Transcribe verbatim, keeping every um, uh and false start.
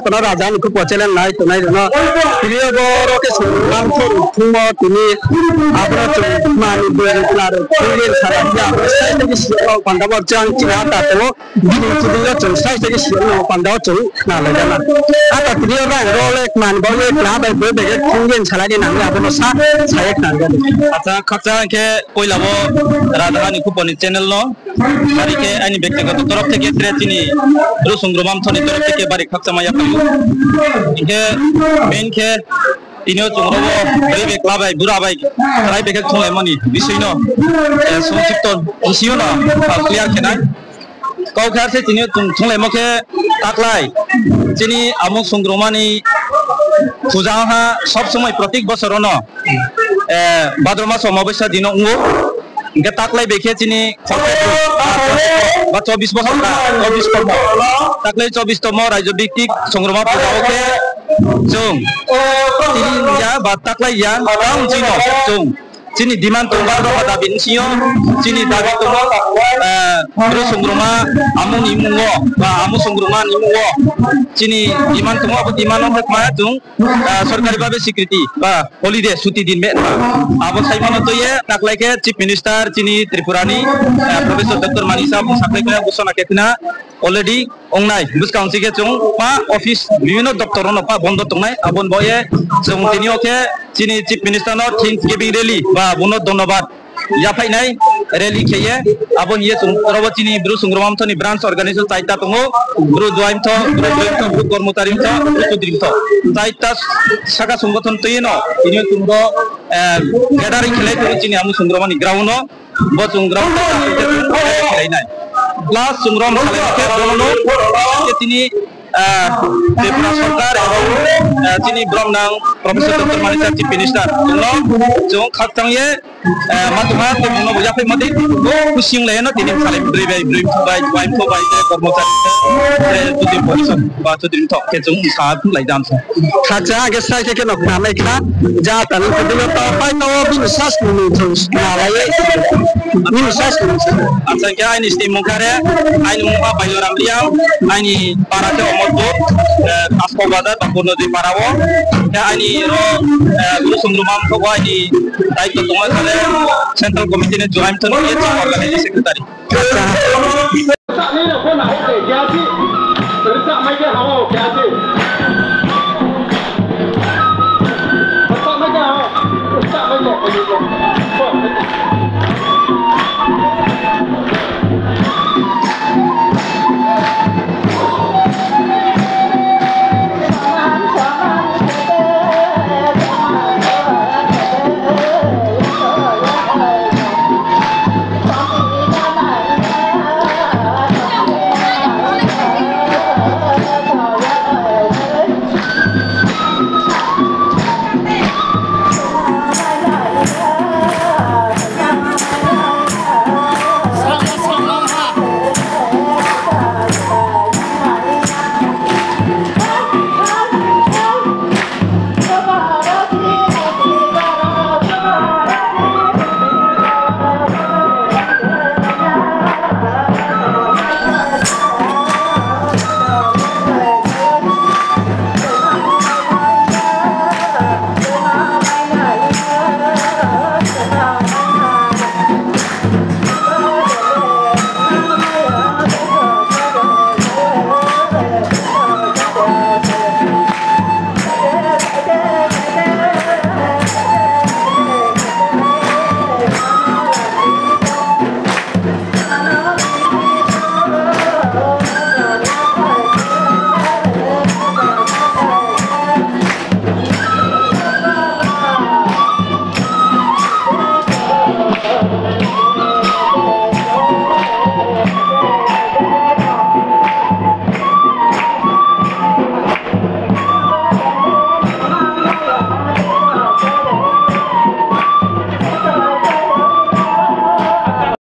Tono raja ni khupo challenge nai tongnai rao no. Tini yo bo ro khe song nam thor thungmo tini abo no chung mani bui kla rao tini salai ya abo sai tini si no panda bo chang chini ata tongo. Bini chini yo chung sai tini si no panda bo chung khnalai ya na. Ata tini yo rang ro le mani bo le kla bai bui bai khe thung ye salai ni nang ya abo no sa sai khnalai ya. Acha khakchang khe poila bo raja ni khupo ni channel no. Bari khe aini bektigoto torof theke tre chini Bru Songroma Mtho ni torof theke bari khakchangma yaphaio. Hing khe main khe tini yo chung ro wo bari bekla bai bura bai krai bai khe thunglaimo ni bisoi no, eh, songchikto bsing yo no, ah, clear khe nai. Kau khe ar se tini yo chung thunglaimo khe taklai chini Amung Songroma ni puja ha sob somoi protik bosor no, eh, Bhadra mas o Amabaisa din no ong ou. Hing khe taklai bai khe chini ba chobis bosor na, chobis tomo. Taklai chobis tomo Rajyo Biktik Songroma puja wo khe chung tini ya ba taklai ya, tang chini chung chini demand tongba ro ha dabi ni sing yo, chini dabi tongmo, eh, Bru Songroma Amung ni mmung wo, ba Amung Songroma ni mmung wo, chini demand tongmo, abo demand no khe kma chung, ah, sorkari babe sikriti ba holiday suti din me ba. Abo saimano tui ye taklai khe Chief Minister chini Tripura ni, ah, Professor Doctor Manik Saha bung saklai khe ghosona khe khna already ongnai. Buskang si khe chung pa office bibhinno doptor no pa bondo tongnai. Abo ni bo ye chung tini yo khe chini Chief Minister no thanksgiving rally ba bung no dhonnobad yaphainai rally khe ye, abo hing ye chung oro bo chini Bru Songroma Mtho ni branch organization chaita tongo, Bru Juaing Mtho, Bru Juaing Mtho, Bru Kormochari Mtho, Bru Chudri Mtho. Chaita saka songothon tui no, tini yo chung bo, eh, gathering khelai tongo chini Amung Songroma ni ground no, bo chung ground no, khelai nai. Plus chung rom salai khe bono no, khe chini, eh, Tripura sorkar ebong, eh, chini brom nang Professor Doctor Manik Saha Chief Minister, no chung khakchang ye, eh, ma tongma tei bung no bo yaphaima dei, bo kusing lai no tini salai broi bai, broi mtho bai, bai mtho bai, tei kormochari, tei chudri porishod, ba chudri mtho, khe chung sa lai dan sa. Khacha, age sai khe khe no khna mai khna, ja tang khe bini to pai to bini sas ni mung thung na lai ye. Bini sas ni mung. Acha, khe aini sni mung kare, aini mung ma Bailoram Reang, aini para khe Omorpur, eh, Kaskau Bazar, Bakurno Dui para wo. Khe aini ro, eh, Bru Songroma Mtho wo aini daityo tongma sale Central Committee ni Joint Organizing Secretary. Acha.